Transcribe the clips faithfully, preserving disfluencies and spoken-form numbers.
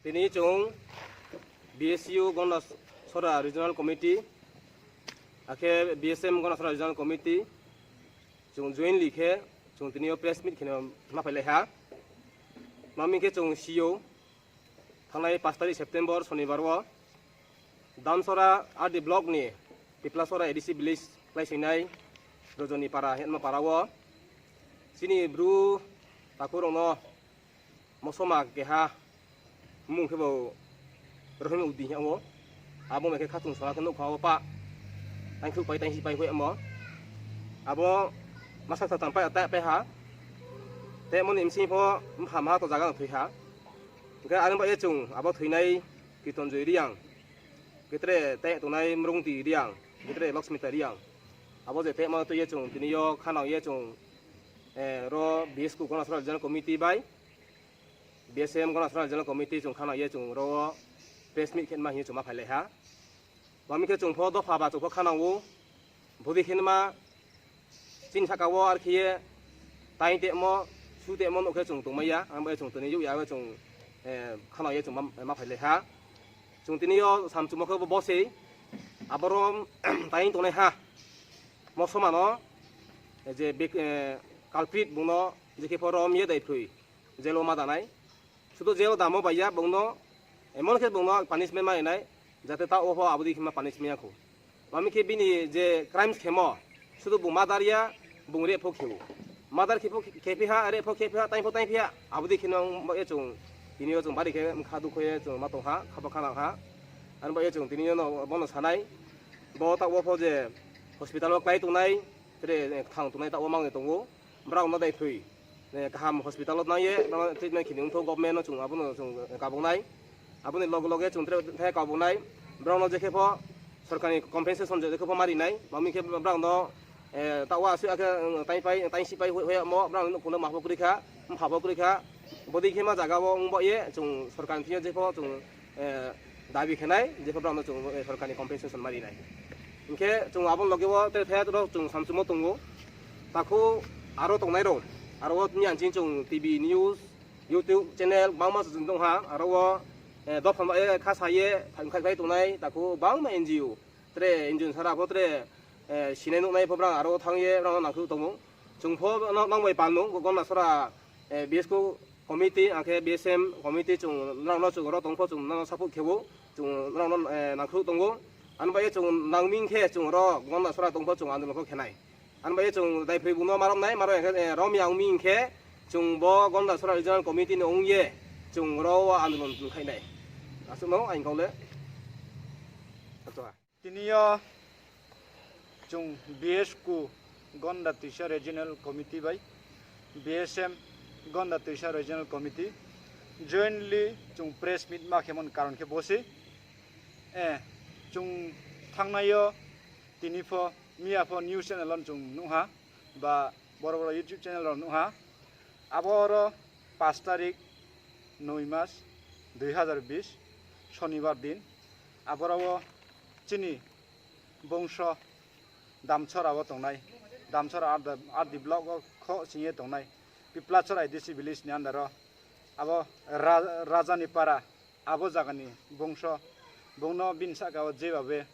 Tini chwng B S U Gondasora Regional Committee, akhe B S M Gondasora Regional Committee, chwng jointly khe chwng tini o press meet kheno ma phailai ha. Mami khe chwng sio thangnai pash tarikh September Sonibar o Damsora R D block ni Tiplasora A D C village khlai sinai Rojoni para hwnma para o chini bru takhurokno mosoma keha mung khe bo Rohim Udi hwnwi o. Abo mai khe khatung sora khe nukha o pa. Tangkhuk pai tangsi pai hoi amo. Abo masa sa tang pai ta pai ha. Te moni msing pho mha mha to jaga thwi ha. Hwnkhe ani bai chwng abo thwinai Kiton Joi Riang. Kitre te tongnai Mrungti Riang. Kitre Laxmita Riang. Abo je te ma twi chwng tini yo khana ye chwng, eh, ro B S Q Gondasora Regional Committee bai. B S M Gondasora Regional Committee chwng khana ye chwng ro press meet khe ma hi chwng ma phailai ha. Mami khe chwng pho dopha ba chwng pho khana o. Budi khe ma chini saka o ar khe ye tai te mo su te mo no khe chwng tong maya. Ang bai chwng tini yu ya chwng, eh, khana ye chwng ma, ma phailai ha. Chwng tini yo sam chwng mo khe bo sei. Aboro tai tongnai ha. Mosoma no je bek-, eh, culprit bung no je khe pho rom ye dai phrwi. Jelo ma danai. Sudo jelo damo baiya bungno, emon khe bungno punishment ma rinai, jate ta opho abodi khima punishment ya kho. Mami khe bini je crimes khemo, sudo bung ma darya, bung re pho kheo. Ma dar khe pho khe phi ha, re pho khe phi ha, tai pho tai phi ha, abodi khino mo e chung, tini o chung bari khe kha dukho ye chung ma tong ha, kha ba kha nang ha. Ani bo e chung tini no bono sanai, bo ta opho je hospital o klai tongnai, tre thang tongnai ta o mang tongo, brao no dai phrwi. Eh, kaham hospital o nang ye, no treatment khini wngthok government no chwng abono chwng kabuknai. Aboni loge loge chwng tre, tre kabuknai. Borok no je khe pho sorkar ni compensation je khe pho ma rinai. Mami khe borok no, eh, ta wa aswk akhe, eh, tai pai, tai si pai hoi, hoi mo, borok no khulum ma pho kwrwi kha, mpha pho kwrwi kha. Bodi khe ma jaga o wng bo ye, chwng sorkar ni thing yo je pho chwng, eh, dabi khenai, je pho borok no chwng, eh, sorkar ni compensation ma rinai. Hinkhe chwng aboni loge o tre thaya rok chwng samsung mo tongo. Takhu aro tongnai rok, aro o tini ang chini chwng T V news, YouTube channel bangma se chwng tong ha, aro o, eh, dopha ma, eh, kha sa ye khai khai tongnai, takhu bangma N G O, tre N G O sara pho tre, eh, sinai nuknai pho brang aro thang ye brang nangkhu tongo. Chwng pho no nang bai pal nung, Gondasora, eh, B S Q committee, angkhe B S M committee chwng norokno chwng oro tongpho chwng norokno support khebo, chwng norokno, eh, nangkhluk tongo. Ani bagwi chwng nangming khe chwng oro Gondasora tongpho chwng andolon kho khenai. Ani bagwi chwng daiphrwi buno maroknai, maro hwnkhe, eh, romya wngmi hwnkhe chwng bo Gondasora Regional Committee ni wngye chwng oro o andolon khainai. Aswkno ang kok le. Tini o chwng B S Q Gonda Twisa Regional Committee bai B S M Gonda Twisa Regional Committee jointly chwng press meet ma khemon karon khe bo se, eh, chwng thangnai o tini pho miya pho news channel o chwng nukha ba boro boro YouTube channel rok nukha. Abo oro pash tarik noi mas dui hazar bis Sonibar din. Aboro o chini bongso Damchora o tongnai, Damchora R D, R D block o kho singye tongnai, Piplachora A D C village ni under o. Abo Ra-, Rajani Para, abo jagani bongso, bongno bini saka o jebabe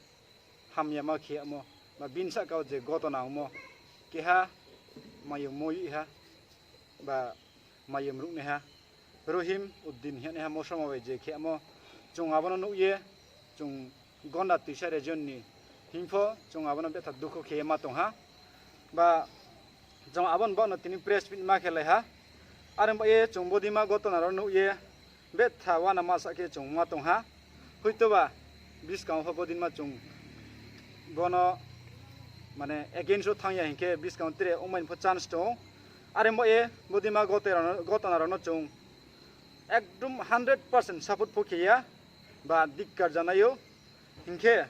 hamya ma khiyamo, ba bini saka o je gotona wngmo, keha mayung moi ha, ba mayung ruknaiha, Rohim Uddin hinaiha mosoma bai je khiyamo, chwng abono nukye, chwng Gonda Twisa region ni himphw chwng abono betha dukhu kheye ma tongha, ba chwng abono bono tini press meet ma khelaiha, are bai chwng bodima gotona ro nukye, betha wana masa khe chwng ma tongha, huitoba bwskango pho bodinma chwng bono mane against o thangya hinkhe bwskango tere wngmani pho chance tongo. Are mo e bodinma gote rano, gotona rano chwng ekdom hundred percent support pho khiya ba dikkar janaio hinkhe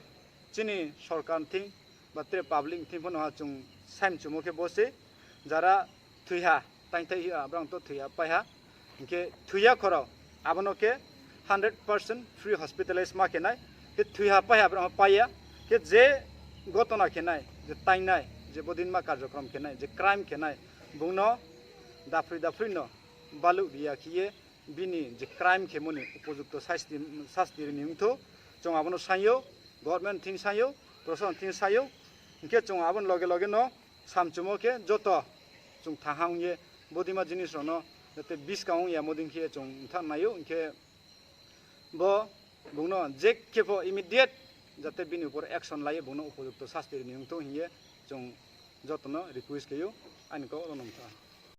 chini sorkar thing ba tere public thing phano ha chwng saimchumo khe bo se jara thwiha, taingthai hiya, abrang to thwiha paiha. Hinkhe thwiya khoro, abono khe hundred percent free hospitalize ma khenai. Khe thwiha paiha, abrang paiya. Khe je gotona khenai, je taingnai, je bodinma karjokrom khenai, je crime khenai, bungno daphrwi daphrwi no baluk riya khiye bini je crime khemoni upojukto sasti, sasti rini wngtho. Chwng abono sayo, government thing sayo, proshashan thing sayo. Hinkhe chwng aboni loge loge no samchumo khe joto chwng thaha wngye bodima jinis rokno jate biskang wngya modin khe chwng wngthar nayo. Hinkhe bo bungno je khe pho immediate jate bini upor action layo, bungno upojukto sasti rini wngtho hinye chwng jotono request khayo ani kok rono wngtha.